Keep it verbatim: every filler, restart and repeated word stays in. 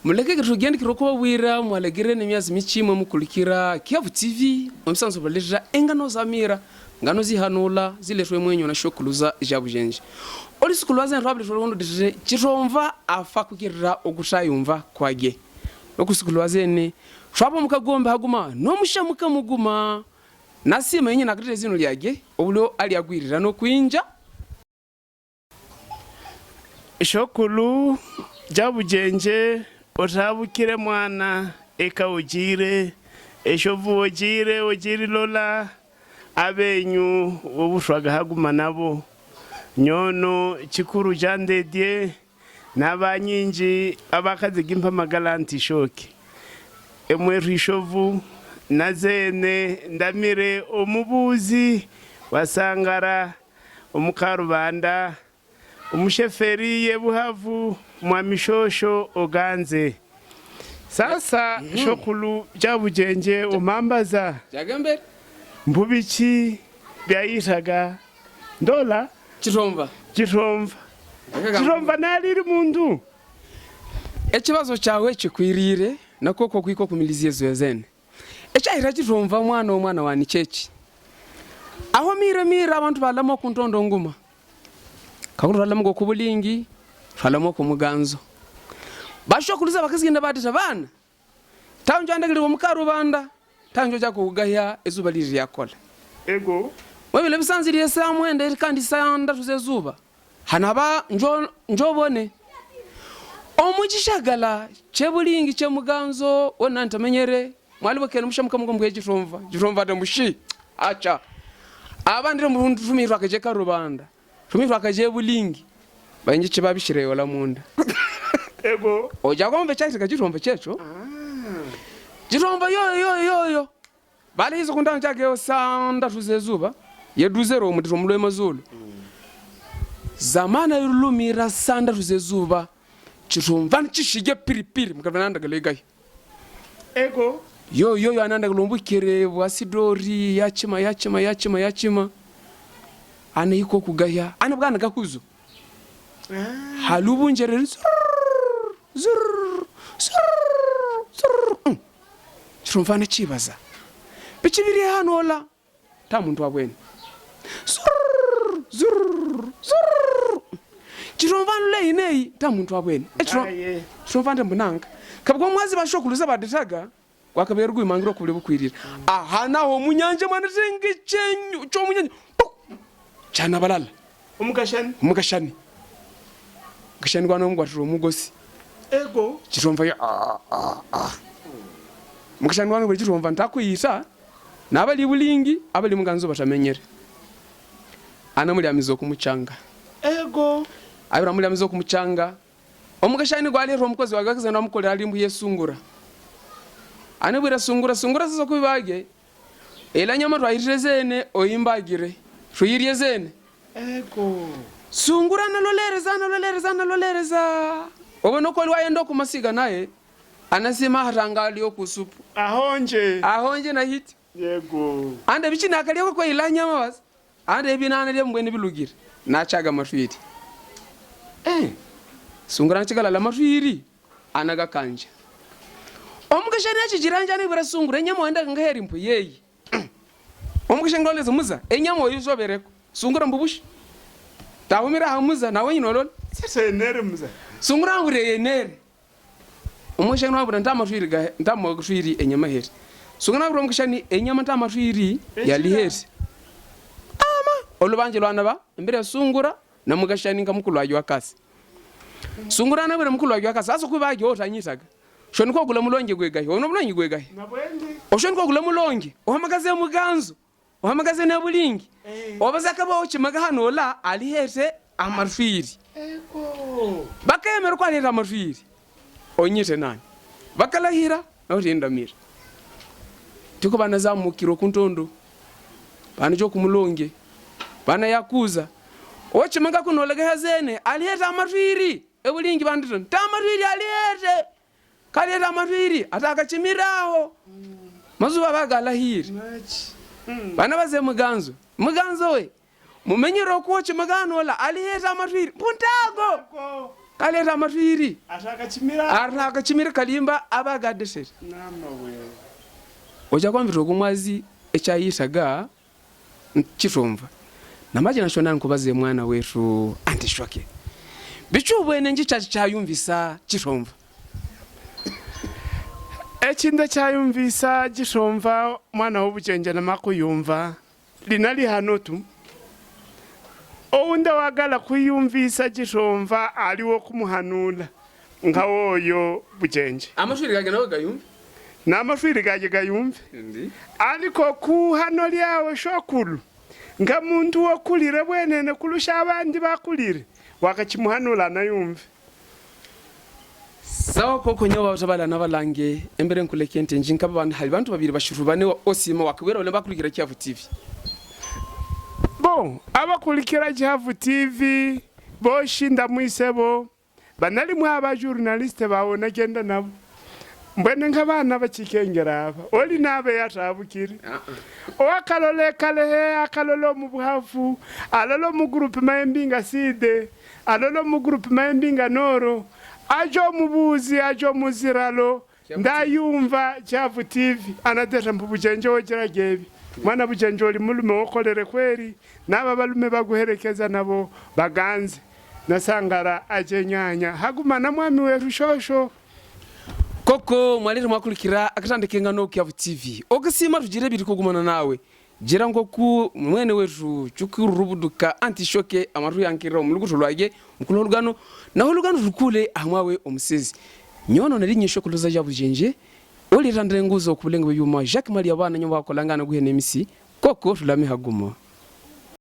Muleke ke tugiani ki roko wa wira, mwalekere ne miazi michi mwe mukulikira, kia T V, mwe misanso balira, engano za mira, ngano zi hanola, zi le tue mwenyo na shokuluza, jabu jenji. Oli sukuluwaze ne rwabili tue kondo dite, chitromva, afa kukira, okuta yumva, kwage. Oku sukuluwaze ne, rwabo muka gombe haguma, no musha muka muguma, nasi ma inye na kete zinu liage, obulio ali agwirira no kwinja. Shokulu, jabu jenje, otabukire mwana, eka ojire, eshovu ojire, ojiri lola, abenyu, obuswaga haguma nabo, nyono, chikuru jande die, naba nyinji, abakaze gimpa magalanti shoki. Emweru ishovu, nazene, ndamire, omubuzi, wasangara, omukarubanda, Umusheferi ye buhavu, mwami shosho oganze. Sasa, mhm, shokulu jabu jenje umambaza. Jaga mbere. Mbubichi, byaitaga. Ndola? Chitromva. Chitromva. Jaga mbere. Chitromva naliri mundu. Echibazo chawe chikwirire, na koko kwiko kumilizie zoezene. Echa ira chitromva mwana o mwana wani chechi. Aho mira mira abantu balama kuntondo nguma. Kakuru ralama go kubulingi, ralama ku muganzo. Basho kuluza bakizgi nda badi tabana. Tanjo anda gili wo mukaru banda. Tanjo jako gaya ezuba liri yakola. Ego. Wewe le bisanzi liye samu ende kandi sanda tuze zuba. Hanaba njo, njo bone. Omuji shagala, chebulingi, chemuganzo, onanta menyere. Mwali bwe kena mushamuka muka muka chitromva. Chitromva da mushi. Acha. Abandi ro muhundu tumi rwaka je karubanda. Tumi rwaka je bulingi. Banje chibabi shire yola munda. Ego. Oja gombe chai ka chitromva checho. Ah. Chitromva yo, yo, yo, yo. Bale hizo kundanga chake yo sanda tuze zuba. Ye duze ro muti romlo emazulu. Zamana yulumi ra sanda tuze zuba. Chitromva ni chishige piri piri. Muka vananda gale gai. Ego. Yo, yo, yo, ananda lombu kere, wasidori, yachima, yachima, yachima, yachima. Ana iko kugaya, ana bwana gakuzu. Ah. Halubu njere, zurr, zurr, zurr, zurr. Mm. Chitromva na chibaza. Pichibiri hanola. Ta muntu abwene. Zurr, zurr, zurr. Chitromva nule inei, ta muntu abwene. E chitro-, ah, yeah. Chitromva nde mbunanga. Kabwa mwazi ba shokulu za badetaga, kwa kaberu gui mangiro kubule bukwirira. Aha, na ho munyanja mwana tenge chenyu, cho munyanja. Puk! Chana balala. Omukashani? Omukashani. Omukashani gwana omugwatiro omugosi. Ego. Chitromva yo, ah, ah, ah. Omukashani gwana gwe chitromva ntaku yisa. Nabali bulingi, abali muganzo batamenyere. Ana mulyamiza oku muchanga. Ego. Abira mulyamiza oku muchanga. Omukashani gwali ro mukozi wagakaze na mukole ali mbuye sungura. Ana bwira sungura, sungura sasa kubibage. Ela nyama rwairire zene, oyimbagire. Rwirire zene. Ego. Sungura na lolereza, na lolereza, na lolereza. Owe no koli wayendo ku masiga naye. Anasima haranga ali oku supu. Ahonje. Ahonje na hiti. Yego. Ande bichi na kali oko kwa ila nyama was. Ande bina na liya mbwene bilugire. Na chaga matwiri. Eh. Sungura na chaga la matwiri. Ana gakanja. Omukashani achi jiranja ni bwira sungura nyama wenda kanga heri mpo yeyi. Omukashani lole zumuza. Enyama oyu sobereko. Sungura mbubushi. Tahumira hamuza na wenyi nolole. Sese nere muza. Sungura ngure ye nere. Omukashani wabura nta matwiri ga, nta matwiri enyama heri. Sungura wabura omukashani enyama nta matwiri ya liheri. Ama, olubanje lwana ba, mbere sungura, na mukashani nka mukulu wagi wakasi. Sungura na bwira mukulu wagi wakasi, aso kuba agi ota nyitaga. Shoni kwa gula mulonge gwe gahi, ono mulonge gwe gahi. Oshoni kwa gula mulonge, ohamagaze muganzo. Ohamagaze na bulingi. Eh. Obazaka ba ochi magahano la alihete amarfiri. Ego. Baka ya meru kwa alihete amarfiri. Onyite nani. Baka lahira, na ori enda mira. Tiko bana zamu kiro kuntondo. Bana joku mulonge. Bana yakuza. Ochi maga kuno lege hazene. Alihete amarfiri. Ebulingi bana tun. Tamarfiri alihete. Kali ra matwiri, ata ka chimira aho. Mazuba ba ga lahiri. Bana baze muganzo. Muganzo we. Mumenye roko chi magano la, ali heta matwiri. Puntago. Aleta amatwi iri. Ata akakimira. Ata akakimira kalimba, aba agadesere. Namawe. Oja kwamvira oku mwazi, echa yitaga, Kitomva. Namaji na shona nkubaze mwana wetu Auntie Shoke. Bichu bwene nji cha-, chayumvisa Kitomva. Echinda chayumvisa Kitomva, mwana w'obuchenje namakuyumva. Lina li hano tu. Ounda wagala kuyumvisa Kitomva ali wokumuhanula. Nga oyo buchenje. Amashuri gage nawe gayumvi? Namashuri gage gayumvi. Ndi. Aliko ku hano lyawe shokulu. Nga muntu wokulire bwenene kulusha abandi bakulire. Wakachimuhanula na yumvi. Sawa koko nyoba utabala na balange, embere nkulekente njinka babandi hali bantu babiri bashuru bane wa osima wakubera wale bakulikira Kihavu T V. Bon, abakulikira Kihavu T V, bo shinda mwisebo. Banali mwa aba journaliste bawo nagenda nabo. Mbwene nk'abaana bakikengera aba. Oli nabe yatabukiri. Ah, ah. Owa kalole kalehe, akalolo mu buhafu, alolo mu groupe mayembi nga side, alolo mu groupe mayembi nga noro, ajo mu buzi, ajo mu ziralo, ndayumva Kihavu T V, anadeta mbu buchenje ojira gebi. Mwana buchenje oli mulume wokolere kweri, naba balume baguherekeza nabo baganze. Nasangara aje nyanya. Haguma na mwami wetu shosho. Koko, mwalire mwakulikira, akatandeke ngano Kihavu T V. Okasima tujire biri kugumana nawe. Jira ngoku mwene wetu, chukuru rubuduka, Auntie Shoke, amaru yankira, omulugu tulwage, mukulu holugano, na holugano tukule, ahmawe, omusezi. Nyono na linye shoko luza jabu jenje, oli tandre nguzo kulengo yuma, Jacques Maria wana nyomba kolangana guhene misi, koko tulame haguma.